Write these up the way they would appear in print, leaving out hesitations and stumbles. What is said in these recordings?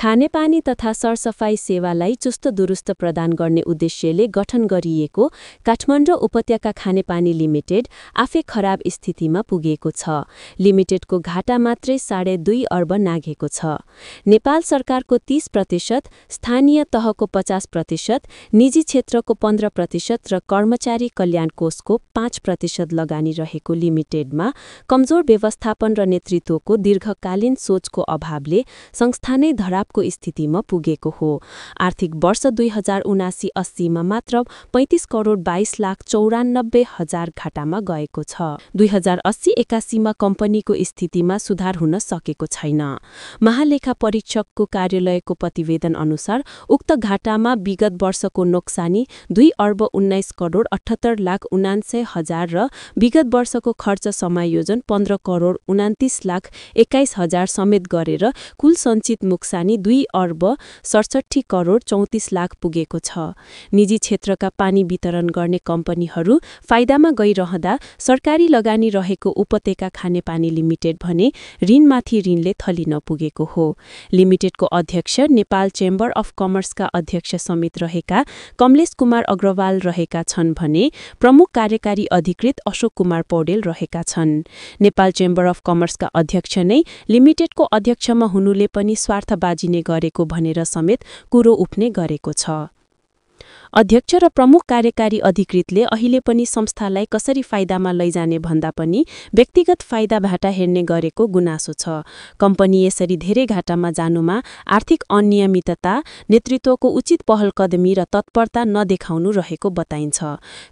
खानेपानी तथा सरसफाई सेवालाई चुस्त दुरुस्त प्रदान गर्ने उद्देश्यले गठन गरिएको काठमाडौँ उपत्यका खानेपानी लिमिटेड आफै खराब स्थितिमा पुगेको छ। लिमिटेडको घाटा मात्रै 2.5 अर्ब नाघेको छ। नेपाल सरकारको 30%, स्थानीय तहको 50%, निजी क्षेत्रको 15% र कर्मचारी कल्याण कोषको 5% लगानी रहेको लिमिटेडमा कमजोर व्यवस्थापन र नेतृत्वको दीर्घकालीन सोचको अभावले संस्था नै धरापको स्थितिमा पुगेको हो। आर्थिक वर्ष 2079-80 मा मात्र 35 करोड 22 लाख 94 हजार घाटामा गएको छ। 2080-81 मा कम्पनीको स्थितिमा सुधार हुन सकेको छैन। महालेखा परीक्षकको कार्यालयको प्रतिवेदन अनुसार उक्त घाटामा विगत वर्षको नोक्सानी 2 अर्ब 19 करोड 78 लाख 79 हजार र विगत वर्षको खर्च समायोजन 15 करोड 29 लाख 21 हजार समेत गरेर कुल सञ्चित नोक्सानी 2 अर्ब 67 करोड 34 लाख पुगेको छ। निजी क्षेत्रका पानी वितरण गर्ने कम्पनीहरू फाइदामा गइरहँदा सरकारी लगानी रहेको उपत्यका खानेपानी लिमिटेड भने ऋणमाथि ऋणले थलिन पुगेको हो। लिमिटेडको अध्यक्ष नेपाल चेम्बर अफ कमर्सका अध्यक्ष समेत रहेका कमलेश कुमार अग्रवाल रहेका छन् भने प्रमुख कार्यकारी अधिकृत अशोक कुमार पौडेल रहेका छन्। नेपाल चेम्बर अफ कमर्सका अध्यक्ष नै लिमिटेडको अध्यक्षमा हुनुले पनि स्वार्थबाजी नै गरेको भनेर समेत कुरो उठ्ने गरेको छ। अध्यक्ष र प्रमुख कार्यकारी अधिकृतले अहिले पनि संस्थालाई कसरी फाइदामा लैजाने भन्दा पनि व्यक्तिगत फाइदा भाटा हेर्ने गरेको गुनासो छ। कम्पनी यसरी धेरै घाटामा जानुमा आर्थिक अनियमितता, नेतृत्वको उचित पहलकदमी र तत्परता नदेखाउनु रहेको बताइन्छ।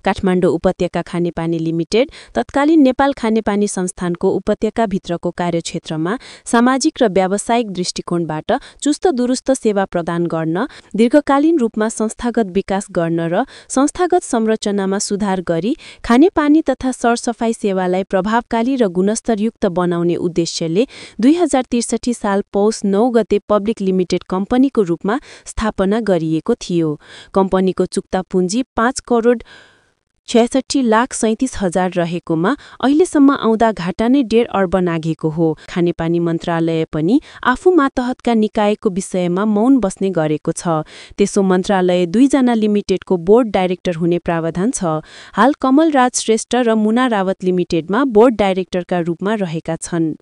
काठमाडौँ उपत्यका खानेपानी लिमिटेड तत्कालीन नेपाल खानेपानी संस्थानको उपत्यकाभित्रको कार्यक्षेत्रमा सामाजिक र व्यावसायिक दृष्टिकोणबाट चुस्त दुरुस्त सेवा प्रदान गर्न, दीर्घकालीन रूपमा संस्थागत विकास गर्न र संस्थागत संरचनामा सुधार गरी खानेपानी तथा सरसफाई सेवालाई प्रभावकारी र गुणस्तरयुक्त बनाउने उद्देश्यले 2063 साल पौष 9 गते पब्लिक लिमिटेड कम्पनीको रूपमा स्थापना गरिएको थियो। कम्पनीको चुक्ता पुँजी 5 करोड 66 लाख 37 हजार रहेकोमा अहिलेसम्म आउँदा घाटा नै 1.5 अर्ब नाघेको हो। खानेपानी मन्त्रालय पनि आफू मातहतका निकायको विषयमा मौन बस्ने गरेको छ। त्यसो मन्त्रालय 2 जना लिमिटेडको बोर्ड डाइरेक्टर हुने प्रावधान छ। हाल कमल राज श्रेष्ठ र मुना रावत लिमिटेडमा बोर्ड डाइरेक्टरका रूपमा रहेका छन्।